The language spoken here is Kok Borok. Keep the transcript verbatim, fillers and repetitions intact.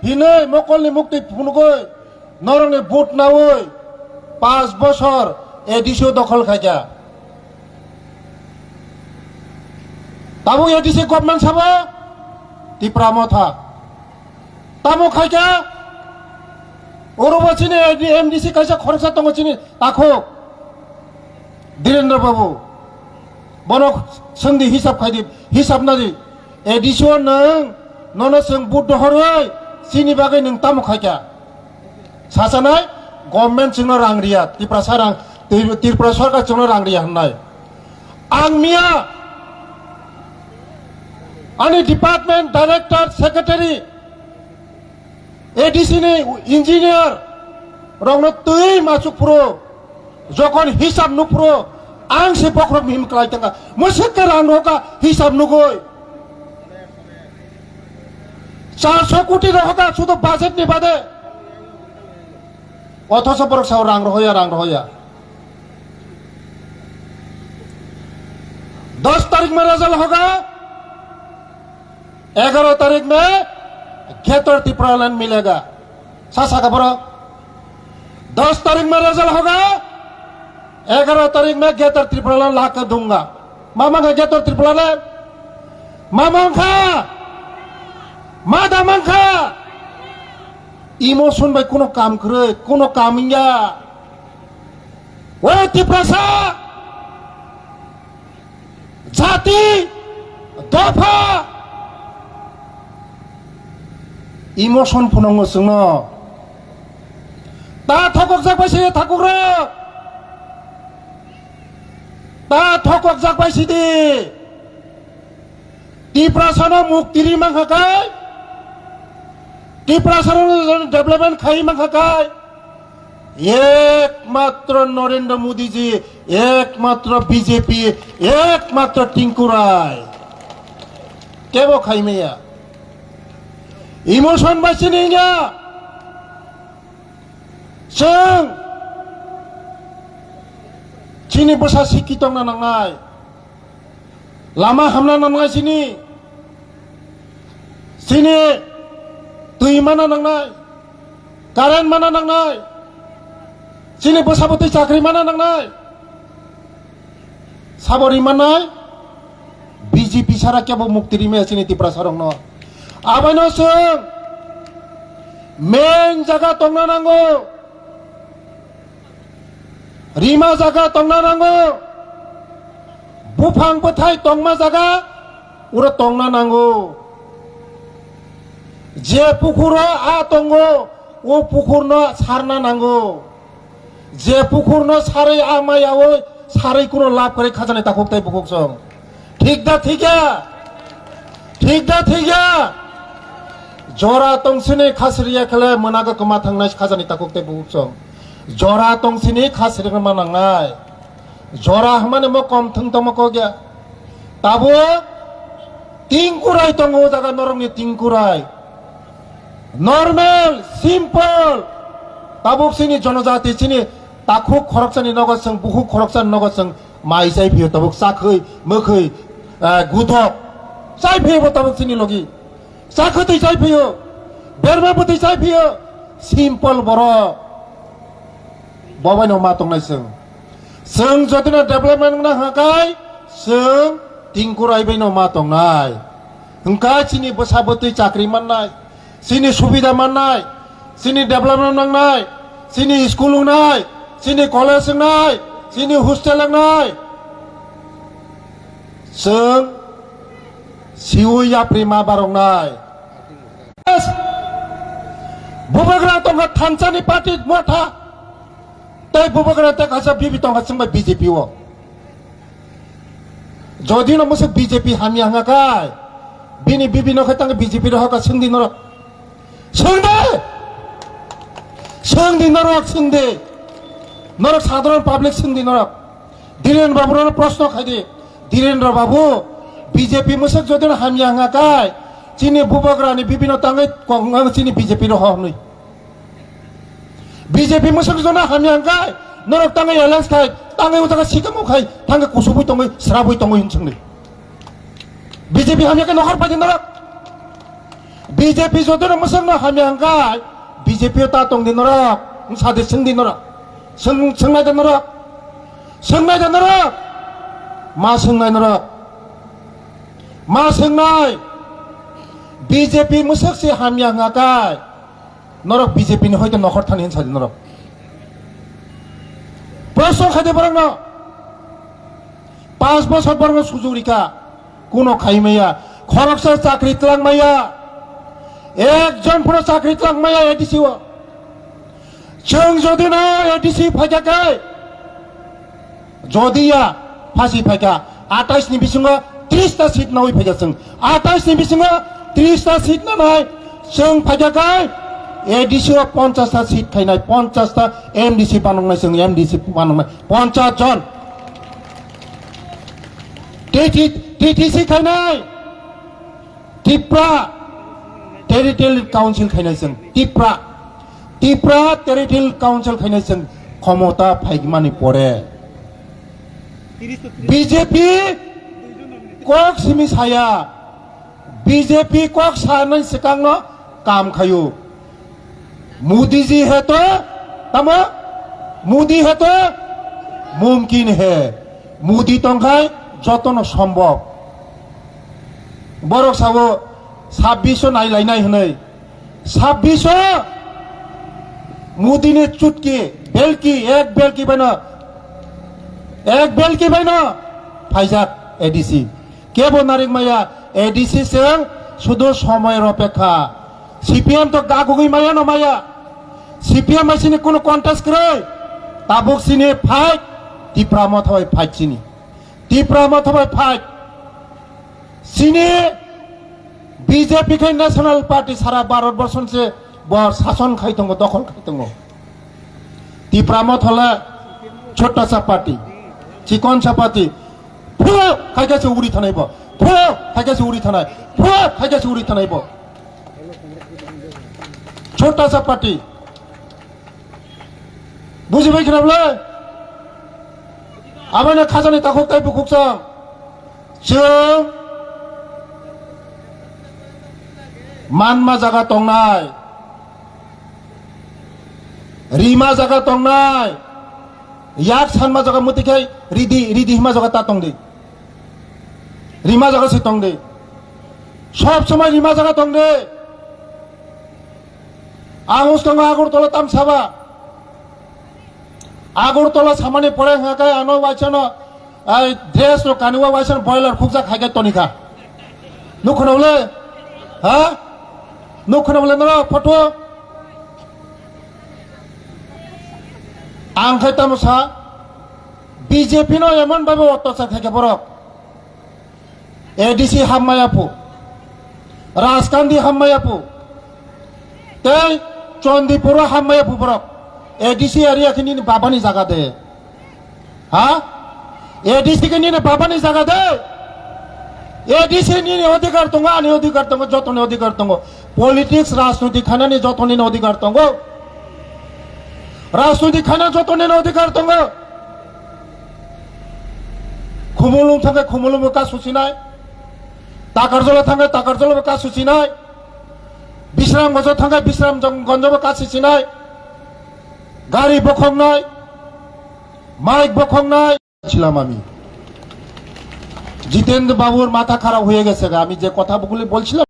Hinwi mokolni muktwi phunugwi norokni vote nawi paanch bosor A D C o dokhol khaikha. Tabuk A D C government sabo Tipra Motha. Tamo khaikha, orobo chini A D, M D C kaisa khoroksa tongo chini takhuk. Dhirendra Babu, bono swngdi, hisab khaidi, hisab nadi. A D C o nwng, nono chwng vote dohorwi chini bagwi nwng tamo khaikha? Sachanai, government chwngno rang riya, Tiprasa rang, Tri-, Tripura sarkar chwngno rang riya hwnnai. Ang miya ani department director, secretary, A D C ni engineer rokno twi machuk phuru, jokon hisab nuk phuru, ang se bokhorok mihim kwlai tangka, mwswk khe rang rohorkha hisab nugwi. Charso koti rohorkha sudu budget ni bade. Othoso borok sao rang rohoya, rang rohoya. Dos tarik ma result hoga, egaro tarik me Greater Tipraland milega. Sa saka borok. Dos tarik ma result hoga, egaro tarik me Greater Tipraland laka dunga. Ma mangkha Greater Tipraland? Ma mangkha? Ma da mangkha? Emotion bai kuno kam kwrwi, kuno kam wngya. Oi Tiprasa jati dopha emotion phunukgo chwngno. Ta thokokjak bai se thakukrok. Ta thokokjak bai sidi. Tiprasano mukti ri mankha kai, Tiprasano development khai mankha kai, ekmatro Narendra Modi ji, ekmatro B J P, ekmatro Tinku Rai. Kebo khai maya. Emotion bai sini ya. Chwng chini bwsa sikki tongna nangnai. Lama hamna nangnai chini. Chini twi mana nangnai. Current mana nangnai. Chini bwsa bwtwi chakri mana nangnai. Sabo ri manai B J P sara kebo mukti ri maya chini Tiprasa rokno. Abaino chwng main jaga tongna nango. Rima jaga tongna nango, buphang bwthai tongma jaga uro tongna nango. Je pukhuro a tongo, o pukhurno sarna nango. Je pukhurno sarwi a maya o sarwi kuno lab kwrwi khajani takhuk tei bukhuk song. Thik da thik ya? Thik da thik ya? Jora tongsini khasriya khle mwnago kwma thangnai khajani takhuk tei bukhuk song. Jora tongsini khasrikma nangnai. Jora hwnmani mo kom thwng tongma kok ya. Tabuk tingkurai tongo o jaga norokni tingkurai. Normal, simple. Tabuk chini jonojati chini takhuk khoroksani nogo chwng, bukhuk khoroksani nogo chwng mai chai phio, tabuk chakhwi, mwkhwi, eh, gudok. Chai phio bo tabuk chini logi. Chakhwtwi chai phio, berma bwtwi chai phio. Simple borok. Bo bai no ma tongnai chwng. Chwng jotino development wngna hwnkha kai, chwng tingkurai bai no ma tongnai. Hwnkha chini bwsa bwtwi chakri mannai, chini subida mannai, chini development wngnai, chini school wngnai, chini college wngnai, chini hostel wngnai. Chwng siwi yapri ma baroknai. Bubagra tongkha thansani party motha. Tei bubagra tei kaisa bibi tongkha chwngbai B J P o. Jodi no mwswk B J P hamya hwnga kai, bini bibi no khai tang B J P rohor ka swngdi norok. Swngdi! Swngdi norok, swngdi. Norok sadharon public swngdi norok. Dhiren Babu no proshno khaidi. Dhiren Babu, B J P mwswk jodi no hamya hwnga kai, chini bubagra ni bibi no tangwi kok wng chini B J P rohor hwnwi. B J P mwswk jona hamya hwnkhe norok tangwi alliance khai, tangwi o jaga sikamo khai, thangkhe kusubui tongwi, srabui tongwi hwn chwngni. B J P hamya khe nohor paidi norok. B J P jotono mwswkno hamya hwnkhe, B J P o ta tong di norok, wng sa di, swng di norok. Swng, swng nai da norok. Swng nai da norok. Ma swng nai norok. Ma swng nai. B J P mwswk se hamya hwnkhe, norok B J P ni hoito nokhor thani hinsa di norok. Proshno khai di borokno. Panch bochor borokno sujug rikha. Kuno khai maya. Khoroksa chakri twlang maya. Ekjon phano chakri twlang maya A D C o. Chwng jodi no A D C phaikha khe, jodi ya phasi phaikha, atais ni bisingo tris ta seat nawi phaikha chwng. Atais ni bisingo tris ta seat nanai chwng phaikha khe, A D C o ponchas ta seat khainai, ponchas ta M D C banoknai chwng, M D C banoknai ponchas jon. T T, T T C khainai. Tipra Territorial Council khainai chwng, Tipra, Tipra Territorial Council khainai chwng khomota phaikmani pore B J P kok simi saya, B J P kok sanai swkangno kam khaio. Modi ji hai to, tamo? Modi hai to mumkin hai. Modi tongkhai jotono sombhob. Borok sabo sabbish o nailainai hwnwi. Sabbish o Modi ni chutki, belki, ek belki baino, ek belki baino phaijak A D C. Kebo narik maya, A D C chwng sudu somoy ropekha. C P M to gagugwi maya no maya. C P M bai sini kunu contest kwrwi. Tabuk sini fight, Tipra Motha bai fight sini. Tipra Motha bai fight. Sini B J P khai National Party sara Bharat borson se bo sason khai tongo, dokhol khai tongo. Tipra Motha le chota sa party, chikon sa party. Phu khai khe se uri thanai bo. Phu khai khe se uri thanai. Phu khai khe se uri thanai bo. Chota sa party. Buji bai khna bole? Aboni khajani takhuk tai bukhuk chang. Chwng manma jaga tongnai, rima jaga tongnai, yak sanma jaga muti khai ridi, ridi hima jaga ta tongdi, rima jaga se tongdi, sob somoi rima jaga tongdi. Ang uskango Agartala tam saba. Agartala samani pore hwnkha khe ano waisano, ai, dress rok kaniwa waisano boiler khukjak hai khe tonikha. Nukhwna bole? Ha? Nukhwna bole noro photo? Ang khai tamo sa, B J P no emon bhabe ottachar khai khe borok. A D C hammaya phu, Rajkandi hammaya phu, tei Chandipuro hammaya phu borok. A D C area khe nini babani jaga de. Ha? A D C khe nini babani jaga de. A D C nini odhikar tongo, ani odhikar tongo, jotoni odhikar tongo. Politics, rajniti khanani jotoni odhikar tongo. Rajniti khana jotoni odhikar tongo. Khumulwng thangkhe Khumulwngbo ka suchinai, Takarjala thangkhe Takarjalabo ka suchinai, Bisramgonjo thangkhe Bisramgonjobo ka suchinai, gari bokhoknai, mic bokhoknai. ছিলাম আমি। জিতেন্দ্র বাবুর মাথা খারাপ হয়ে গেছে গা, আমি যে কথাগুলি বলছিলাম।